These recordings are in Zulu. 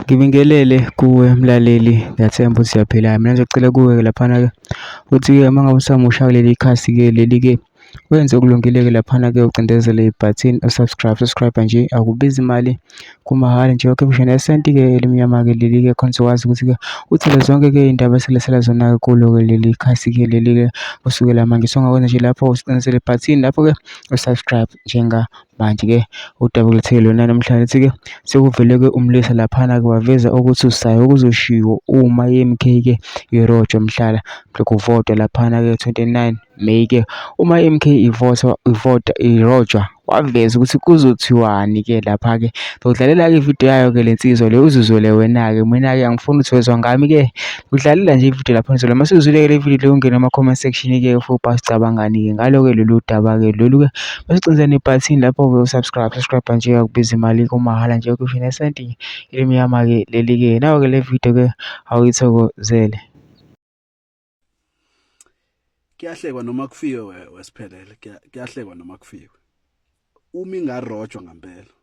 Ngibingelele kuwe mlaleli, ngiyathemba ukuthi uyaphila. Mina ngizocela kuwe-ke laphana-ke ukuthi-ke uma ngabe usamusha kuleli khasi-ke leli-ke wenze okulungile-ke laphana-ke ucindezele ibhathini u-subscribe, subscribe nje akubizi imali kumahhala nje yonke ngisho nesenti-ke elimnyama-ke leli-ke khona uzokwazi ukuthi-ke uthole zonke-ke iy'ndaba esilethela zona-ke kulo-ke leli khasi-ke leli-ke kusukela manje. So ongakwenza nje lapho ucindezele ibhathini lapho-ke u-subscribe njenga Manje-ke udaba oletheke lona namhlanje lithi-ke sekuvele-ke umlisa laphana-ke waveza ukuthi usayo kuzoshiwo uma i-MK-ke irojwa mhlala kuvotwa laphana-ke 29 May-ke uma i-MK ivotwa ivota irojwa waveza ukuthi kuzothiwani-ke lapha-ke ngizodlalela-ke ividiyo yayo-ke le nsizwa le uzizwele wena-ke mina-ke angifuni ukuthi wezwa ngami-ke ngidlalela nje ividiyo lapha nizwele uma usuzwile-ke le vidiyo le ungene kuma-comment section-ke ufike ubhale ucabangani-ke ngalo-ke lolu daba-ke lolu-ke bese ucinzela ibhathini lapho-ke u-subscribe subscribe nje akubiza imali kumahhala nje kusho nesenti elimnyama-ke leli-ke nawe-ke le vidiyo-ke awuyithokozele. Kuyahlekwa noma kufiwe wesiphelele kuyahlekwa noma kufiwe uma ingarojwa ngempela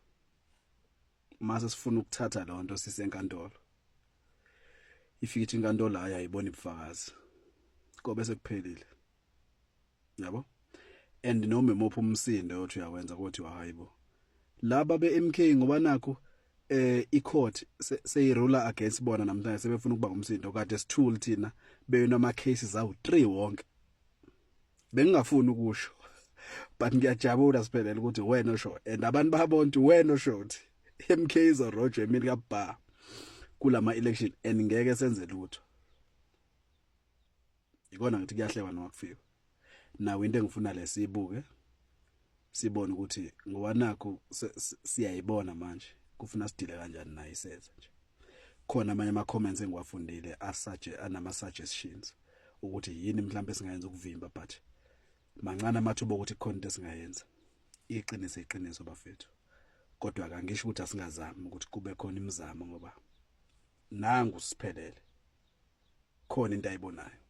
mase sifuna ukuthatha lonto sisenkantolo ifike ithi inkantolo hayi ayibona ibufakazi kobe sekuphelile yabo and noma imuphi umsindo othi uyawenza kothiwa hayibo laba be-MK ngoba nakho eh icourt seyirula against bona namhlanje sebefuna ukuba ngumsindo kade sithuli thina beyona ama cases awu 3 wonke bengingafuni ukusho but ngiyajabula siphelele ukuthi wena osho and abantu babona ukuthi wena osho ukuthi MK izoroja emini kaBha kulama election and ngeke senze lutho ikona ngithi kuyahlekwa noma kufika nawo into engifuna lesibuke sibone ukuthi ngoba nakho siyayibona manje kufuna sidile kanjani naye iseza nje khona amanye ama comments engiwafundile asaje anama suggestions ukuthi yini mhlawumbe singayenza ukuvimba but mancane amathuba ukuthi kukhona into esingayenza iqiniso iqiniso bafethu kodwa akangisho ukuthi asingazami ukuthi kube khona imizamo ngoba nangu siphelele khona into ayibonayo.